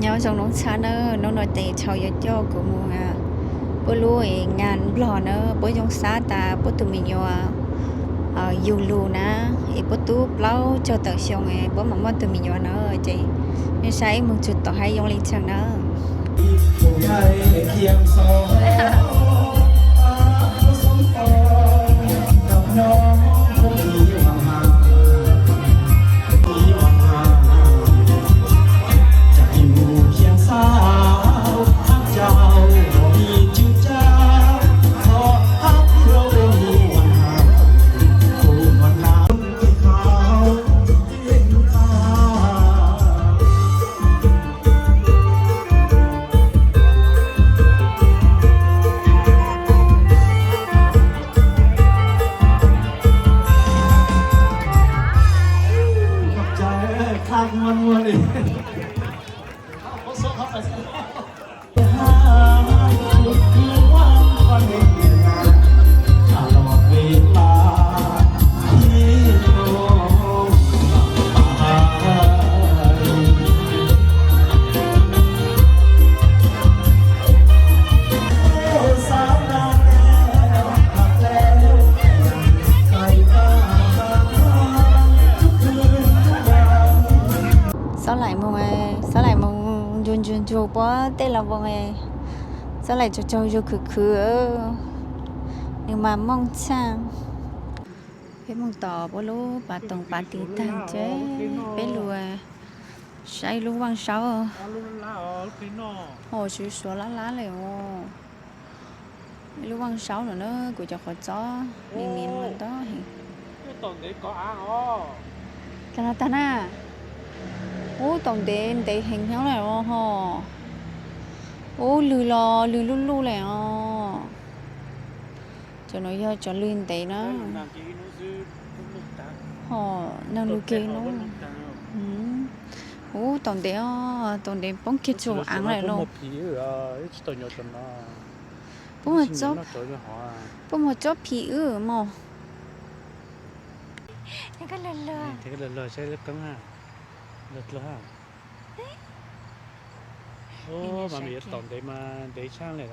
Nyob zoo noob txhab na, hnub no ces tshau yuav coj kuv mus puab lub ngan Nplog na, puab zoo xab tas puab tus me nyuam yug lug na, es puab tub plaub caug tawm xyoo puab mam muaj tus me nyuam na, ces nej saib ib moog txug tom hab yoo li caag na. Xob laim moog, xob laim moog ntsug ntsug ntsug puab tej laj voos, xob laim tsaug tsaug zug khwv khwv, nws mas mooj txhaaj. Peb moog tom puab lub pas toom pas tis taag ces peb lug saib lub vaaj saub. Ho suav suav lab lab le os. Lub vaaj saub no na, kuv cov qhov txob me me no ntau heev. Kaag los taag na. Ub, taum ntev ntev heev nyob lawm os ho. Ub, lwg los lwg luj luj lawm os. Cov no yog cov lwg ntev na. Ho nag lug kiag no. Ub, taum ntev os, taum ntev poob kiag txug aav lawm los. Puab muaj tsob phim wb mog. Mas yuav taum ntev mas ntev tshaj lawm.